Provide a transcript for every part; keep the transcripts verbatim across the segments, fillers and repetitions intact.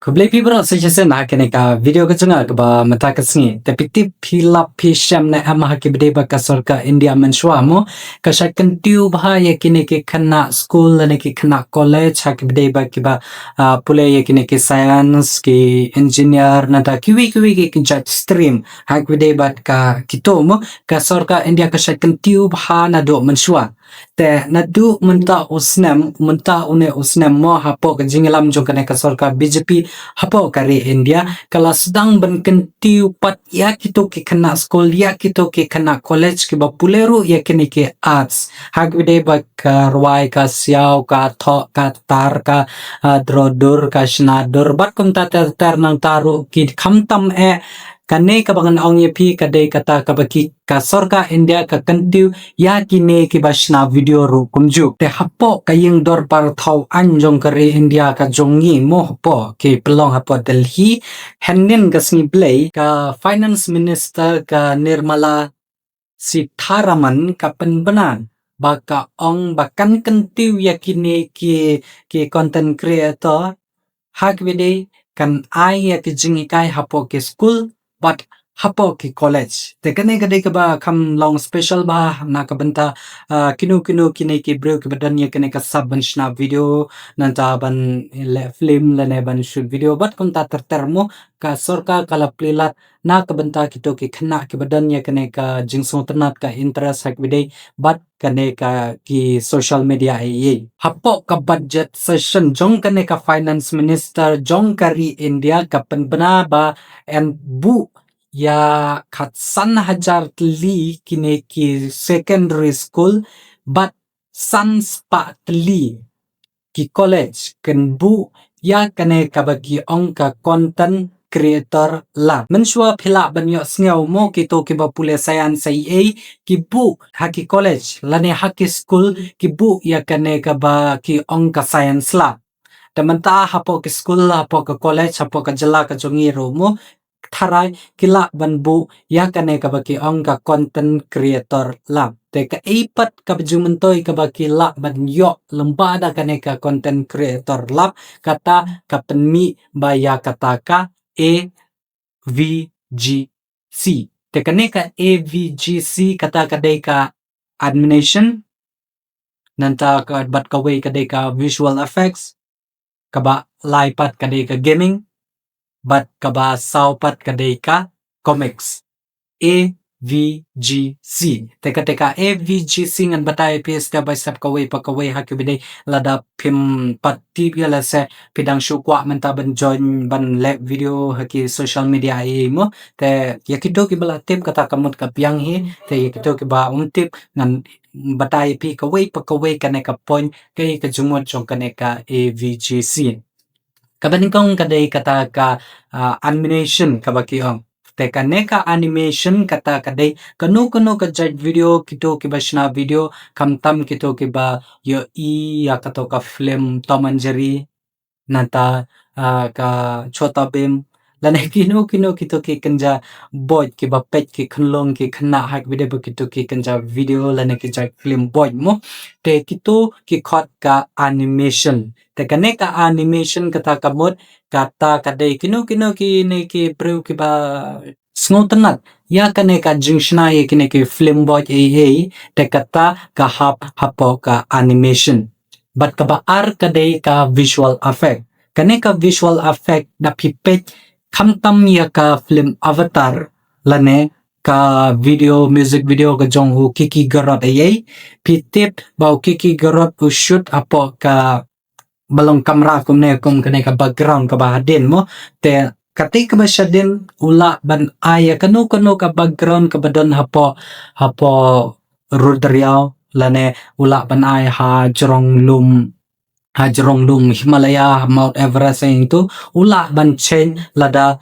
Khublei phi baroh sa shisien ha kane ka video ka jong nga kaba mynta ka sngi. Te phi tip phi lap phi shem ne em ha ki bynta ba ka sorkar India mynshuwa mo, ka shah kyntiew bha ïa kine ki khynnah skul lane ki khynnah college ha ki bynta ba kiba, ah, pule ïa kine ki science, ki engineer, nangta kiwei kiwei ki jait stream ha ki bynta ba ka kito mo, ka sorkar India ka shah kyntiew bha naduh mynshuwa. Te naduh mynta u snem, mynta une u snem mo, hapoh ka jingïalam jong kane ka sorkar B J P hapoh ka ri India, ka la sdang ban kyntiew pat ïa kito ki khynnah skul, ïa kito ki khynnah college kiba pule ruh ïa kine ki arts. Ha ki bynta ba ka rwai, ka siaw, ka thoh, ka tar, ka, ah, drodur, ka shna dur, bad kumta ter ter, nangta ruh ki khamtam eh. Kane kaba ngan ong ïa phi ka dei kata kaba ki ka sorkar India ka kyntiew ïa kine kiba shna video ruh kumjuh. Te hapoh ka ïing dorbar thaw aiñ jong ka ri India ka jong ngi mo, hapoh ki pynlong hapoh Delhi, hynnin ka sngi Blei, ka Finance Minister ka Nirmala Sitharaman ka pynbna ba ka ong ba kan kyntiew ïa kine ki, ki content creator ha ki bynta kan ai ïa ki jinghikai hapoh ki skul bad hapoh ki college. Te kane ka dei kaba kham long special bha na ka bynta, ah, kino kino kine ki briew kiba don ïa kane ka sap ban shna video, nangta ban leh film lane ban shoot video bad kumta ter ter mo, ka sorkar ka la plie lad na ka bynta kito ki khynnah kiba don ïa kane ka jingsngewtynnat, ka interest ha ki bynta bad kane ka ki social media ei ei. Hapoh ka budget session jong kane ka finance minister jong ka ri India ka pynbna ba yn buh ïa khatsan hajar tylli kine ki secondary school bad san spah tylli ki college kan buh ïa kane kaba ki ong ka content creator lab. Mynshuwa phi lah ban ïohsngew mo, kito kiba pule science ei ei ki buh ha ki college lane ha ki skul ki buh ïa kane kaba ki ong ka science lab. Te mynta hapoh ki skul, hapoh ka college, hapoh ka jylla ka jong ngi ruh mo, tharai ki lah ban buh ïa kane kaba ki ong ka content creator lab. Te kaei pat kaba jingmyntoi kaba ki lah ban ïoh lyngba da kane ka content creator lab, kata ka pynmih ba ïa kata ka A V G C. Te kane ka A V G C kata ka dei ka animation, nangta ka bad kawei ka dei ka visual effects, kaba lai pat ka dei ka gaming, bad kaba saw pat ka dei ka comics. A V G C. Te kata ka A V G C ngan batai phi step by step kawei pa kawei ha ki bynta, lada phim pat tip ïa, lehse phi dang shu kwah mynta ban join ban leh video ha ki social media ei ei mo. Te ïa kito kiba la tip kata ka mut ka biang hi. Te ïa kito kiba ym tip ngan batai phi kawei pa kawei kane ka point, kaei ka jingmut jong kane ka A V G C. Kaba nyngkong ka dei kata ka, ah, animation kaba ki ong. Te kane ka animation kata ka dei kano kano ka jait video, kito kiba shna video, khamtam kito kiba ïohi ïa kato ka film Tom and Jerry, nangta, ah, ka Chhota Bheem, lane kino kino kito ki kynja boit kiba peit ki khyllung ki khynnah ha ki bynta ba kito ki kynja video lane ki jait film boit mo. Te kito ki khot ka animation. Te kane ka animation kata ka mut kata ka dei kino kino kine ki briew kiba sngewtynnat ïa kane ka jingshna ïa kine ki film boit ei ei, te kata ka hap hapoh ka animation. Bad kaba ar ka dei ka visual effect. Kane ka visual effect da phi peit khamtam ïa ka film Avatar lane ka video, music video ka jong u Kiki Garot ei ei. Phi tip ba u Kiki Garot u shoot hapoh ka ba long kamra kumne, kum kane ka background kaba hadien mo. Te kata kaba shadien u lah ban ai ïa kano kano ka background kaba don hapoh, hapoh Rudriaw lane u lah ban ai ha jrong lum, ha jrong lum Himalaya, Mount Everest, ïa ngi tu u lah ban change lada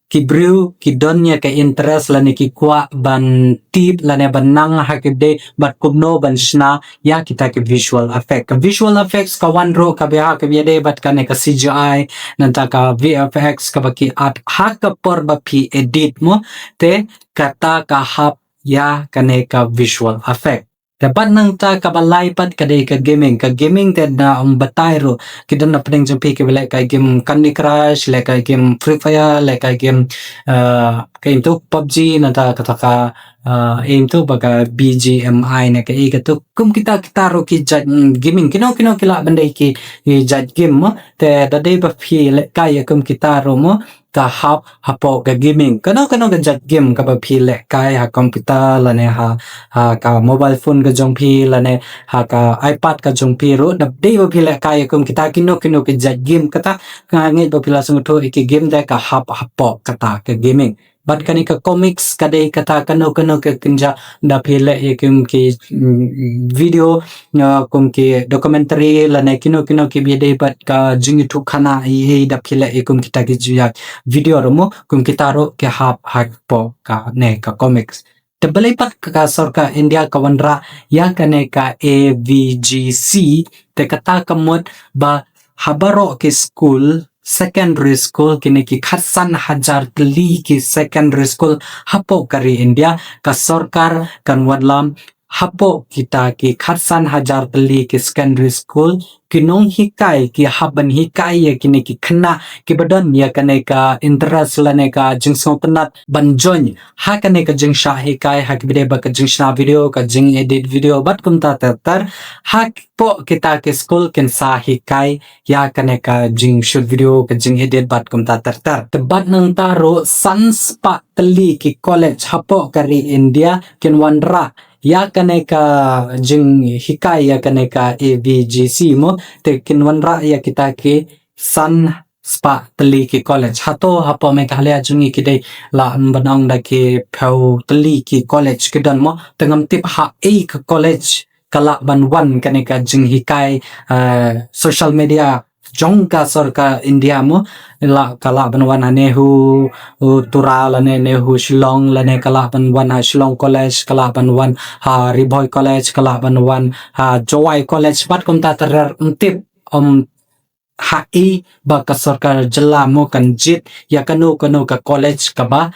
ki briew ki don ïa ka interest lane ki kwah ban tip lane ban nang ha ki bynta bad kumno ban shna ïa kita ki visual effect. Ka visual effects ka wan ruh kaba ha kaba ïadei bad kane ka C G I, nangta ka V F X kaba ki add ha ka por ba phi edit mo, te kata ka hap ïa kane ka visual effect. Bad nangta kaba lai pat ka dei ka gaming. Ka gaming te da ong batai ruh ki don na pdeng jong phi kiba lehkai game Candy Crush, lehkai game Free Fire, lehkai game, ah, ka ito PUBG, nangta kata ka, ah, ito ba ka BGMI ne ka i katu. Kum kita kita ruh ki jait, mm, gaming. Kino kino ki lah ban dei ki, ki jait game mo. Te da dei ba phi lehkai ïa kum kita ruh mo, ka hap hapoh ka gaming. Kano kano ka jait game kaba phi lehkai ha computer lane ha, ha ka mobile phone ka jong phi lane ha ka iPad ka jong phi ruh, da dei ba phi lehkai ïa kum kita, kino kino ka jait game kata, nga ngeit ba phi la sngewthuh ïa ki game te ka hap hapoh kata ka gaming. Bad kane ka comics ka dei kata kano kano ka kynja da phi leh ïa kum ki, mm, video, ah, kum ki documentary lane kino kino kiba ïadei bad ka jingïathuhkhana ïa, ïa da phi leh ïa kum kita ki jait video ruh mo, kum kita ruh ki hap hapoh kane ka comics. Te balei pat ka sorkar India ka wanrah ïa kane ka AVGC, te kata ka mut ba ha baroh ki school, secondary school, kine ki khatsan hajar tylli ki secondary school hapoh ka ri India, ka sorkar kan wanlam hapoh kita ki khatsan hajar tylli ki secondary school, ki nonghikai ki hap ban hikai ïa kine ki khynnah kiba don ïa kane ka interest lane ka jingsngewtynnat ban join ha kane ka jingshah hikai ha kiba dei ba ka jingshna video, ka jingedit video bad kumta ter ter. Hapoh kita ki school kin sa hikai ïa kane ka jingshoot video, ka jingedit bad kumta ter ter. Te bad nangta ruh san spah tylli ki college hapoh ka ri India kin wanrah ïa kane ka jinghikai ïa kane ka AVGC mo, te kin wanrah ïa kita ki san spah tylli ki college. Hato hapoh Meghalaya jong ngi ki dei, lah ban ong da ki phew tylli ki college ki don mo, te ngam tip ha ei ka college ka lah ban wan kane ka jinghikai, eh, social media jong ka sorkar India mo, lah, ka lah ban wan ha NEHU, uh, Tura lane NEHU Shillong, lane ka lah ban wan ha Shillong College, ka lah ban wan ha Ri Bhoi College, ka lah ban wan ha Jowai College, bad kumta ter ter. Ngam tip, um, ha ei ba ka sorkar jylla mo kan jied ïa kano kano ka college kaba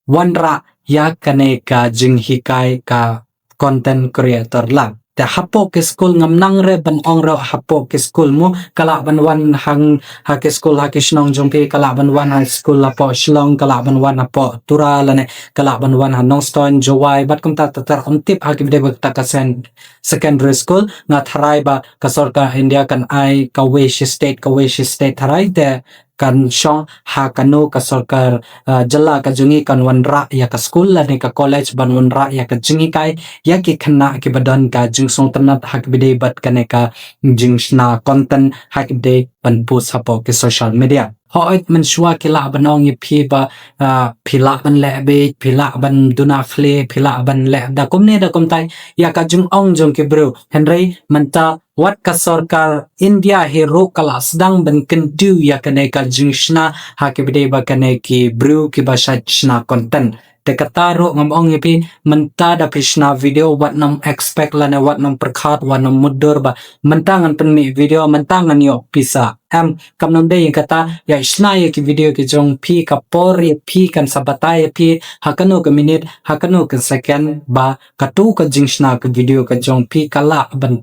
wanrah ïa kane ka jinghikai ka content creator lab. Te hapoh ki school, ngam nang re ban ong ruh hapoh ki school mo, ka lah ban wan hang ha ki school ha ki shnong jong phi, ka lah ban wan ha school hapoh Shillong, ka lah ban wan hapoh Tura lane ka lah ban wan ha Nongstoiñ, Jowai bad kumta ter ter. Ngam tip ha kiba dei ba kita ka sen-, secondary school, nga tharai ba ka sorkar India kan ai kawei shi state, kawei shi state tharai, te kan shong ha kano ka sorkar, uh, jylla ka jong ngi kan wanrah ïa ka school lane ka college ban wanrah ïa ka jinghikai ïa ki khynnah kiba don ka jingsngewtynnat ha kiba dei bad kane ka jingshna content ha kiba dei ban post hapoh ki social media. Hooid, mynshuwa ki lah ban ong ïa phi ba, uh, phi lah ban leh beit, phi lah ban duna khlieh, phi lah ban leh da kumne da kumtai ïa ka jingong jong ki briew. Hynrei mynta wat ka sorkar India hi ruh ka lah sdang ban kyntiew ïa kane ka jingshna ha kiba dei ba kane ki briew kiba shait shna content. Te kata ruh ngam ong ïa phi, mynta da phi shna video wat nym expect lane wat nym pyrkhat, wat nym mutdur ba mynta ngan pynmih video, mynta ngan ïoh pisa. Em, kam nym dei kata, ïa shna ïa ki video ki jong phi, ka por ïa phi kan sa batai ïa phi ha kano ka minit, ha kano ka second ba katu ka jingshna ka video ka jong phi ka lah ban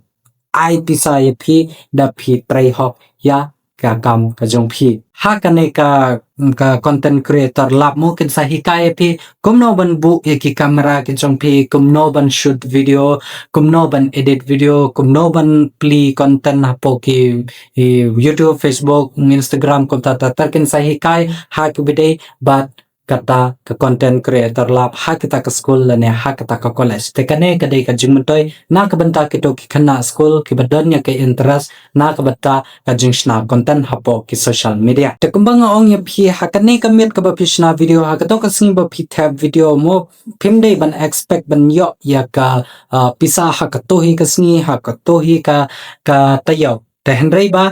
ai pisa ïa phi da phi trei hok ïa ka kam ka jong phi. Ha kane ka, ka content creator lab mo kin sa hikai ïa phi kumno ban buh ïa ki camera ki jong phi, kumno ban shoot video, kumno ban edit video, kumno ban plie content hapoh ki, i, YouTube, Facebook, Instagram, kumta ter ter kin sa hikai ha kiba dei bad kata ka content creator lab ha kata ka school lane ha kata ka college. Te kane ka dei ka jingmyntoi na ka bynta kito ki khynnah school kiba don ïa ka interest na ka bynta ka jingshna content hapoh ki social media. Te kumba nga ong ïa phi, ha kane ka miet kaba phi shna video, ha kato ka sngi ba phi thep video mo, phim dei ban expect ban ïoh ïa ka, ah, pisa ha kato hi ka sngi, ha kato hi ka, ka taïew. Te hynrei ba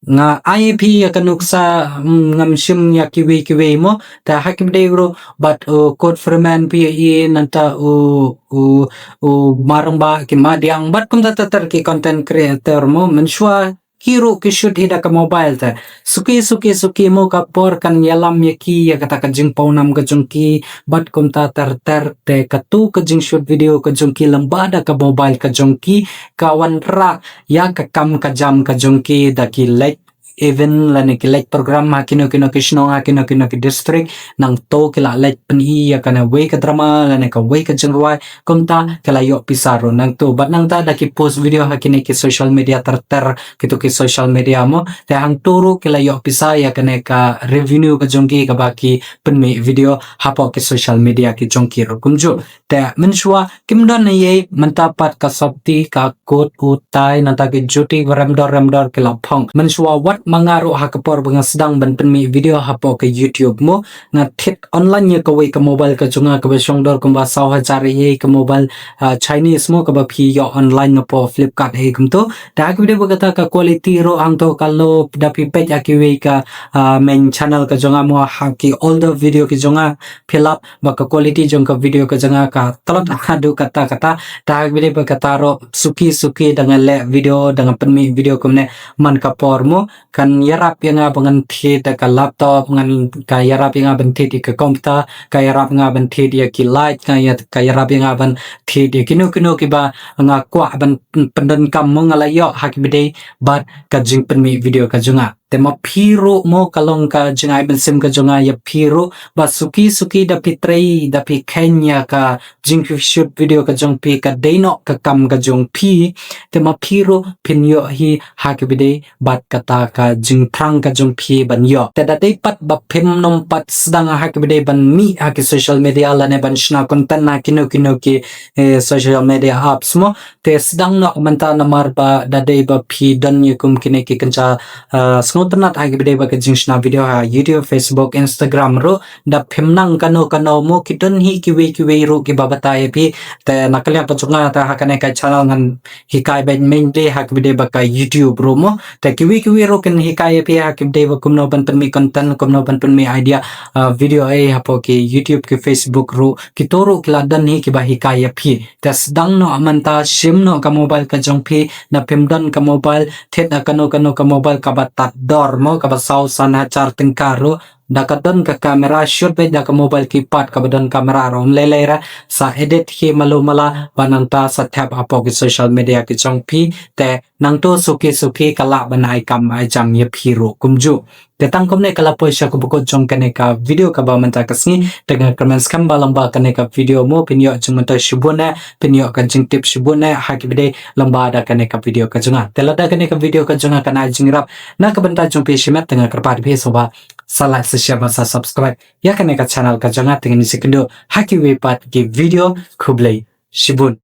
nga ai ïa phi ïa ka nuksa, mm, ngam shim ïa kiwei kiwei mo. Te ha kiba dei ruh bad u Kurt Freeman phi ïa i, nangta u, u, u Marangbah ki Madiang bad kumta ter ter ki content creator mo. Mynshuwa ki ruh ki shoot hi da ka mobile te. Suki, suki, suki mo ka por kan ïalam ïa ki ïa kata ka jingpawnam ka jong ki, bad kumta ter ter te katu ka jingshoot video ka jong ki lyngba da ka mobile ka jong ki, ka wanrah ïa ka kam ka jam ka jong ki da ki leit event lane ki leit program ha kino kino ki shnong, ha kino kino ki district, nangto ki la leit pyni ïa kane wei ka drama lane ka wei ka jingrwai, kumta ki la ïoh pisa ruh nangto. Bad nangta da ki post video ha kine ki social media ter ter, kito ki social media mo, te hangto ruh ki la ïoh pisa ïa kane ka revenue ka jong ki kaba ki pynmih video hapoh ki social media ki jong ki ruh kumjuh. Te mynshuwa kim don ei ei, mynta pat ka sopti, ka kut, u tai, nangta ki juti, rem dor rem dor ki la phong. Mynshuwa wat ma nga ruh ha ka por ba nga sdang ban pynmih video hapoh ka YouTube mo, nga thied online ïa kawei ka mobile ka jong nga kaba shong dor kumba saw hajar ei ei, ka mobile, ah, Chinese mo, kaba phi ïoh online napoh Flipkart ei kumto. Te ha kaba dei ba kata ka quality ruh hangto ka low, da phi peit ha kiwei ka, ah, main channel ka jong nga mo, ha ki older video ki jong nga, phi lap ba ka quality jong ka video ka jong nga ka tlot haduh katta katta. Te ha kaba dei ba kata ruh suki suki da nga leh video, da nga pynmih video kumne, man ka por mo, kan ïarap ïa nga ba ngan thied da ka laptop, ngan, ka ïarap ïa nga ban thied ïa ka computer, ka ïarap ïa nga ban thied ïa ki light, ka ïa, ka ïarap ïa nga ban thied ïa kino kino kiba nga kwah ban pyndonkam mo, nga la ïoh ha kaba dei bad ka jingpynmih video ka jong nga. Te ma phi ruh mo, ka long ka jingai mynsiem ka jong nga ïa phi ruh ba suki suki da phi trei, da phi kheiñ ïa ka jingshoot video ka jong phi, ka dei noh ka kam ka jong phi. Te ma phi ruh phin ïoh hi ha kaba dei bad kata ka jingthrang ka jong phi ban ïoh. Te da dei pat ba phim nym pat sdang ha kaba dei ban mih ha ki social media lane ban shna content ha kino kino ki, eh, social media apps mo, te sdang noh mynta namar ba da dei ba phi don ïa kum kine ki kynja, ah, sngewtynnat ha kaba dei ba ka jingshna video ha YouTube, Facebook, Instagram ruh. Da phim nang kano kano mo, ki don hi kiwei kiwei ruh kiba batai ïa phi. Te na ka liang ka jong nga te ha kane ka channel ngan hikai beit mainly ha kaba dei ba ka YouTube ruh mo. Te kiwei kiwei ruh kin hikai ïa phi ha kaba dei ba kumno ban pynmih content, kumno ban pynmih idea, ah, video ei hapoh ki YouTube, ki Facebook ruh, kito ruh ki la don hi kiba hikai ïa phi. Te sdang noh mynta, shim noh ka mobile ka jong phi, na phim don ka mobile, thied da kano kano ka mobile kaba tad dor mo, kaba saw san hajar tyngka ruh, da ka don ka camera, shoot beit da ka mobile keypad kaba don camera ruh ym lei lei re, sa edit hi malu mala, bad nangta sa thep hapoh ki social media ki jong phi. Te nangto suki suki ka lah ban ai kam ai jam ïa phi ruh kumjuh. Te tang kumne ka la poi sha kaba kut jong kane ka video kaba mynta ka sngi. Te nga kyrmen skhem ba lyngba kane ka video mo phin ïoh jingmyntoi shibun eh, phin ïoh ka jingtip shibun eh ha kaba dei lyngba da kane ka video ka jong nga. Te lada kane ka video ka jong nga kan ai jingïarap na ka bynta jong phi shimet, te nga kyrpad ïa phi sngewbha sa like, sa share bad sa subscribe ïa kane ka channel ka jong nga, te ngin ïa ïakynduh ha kiwei pat ki video. Khublei shibun.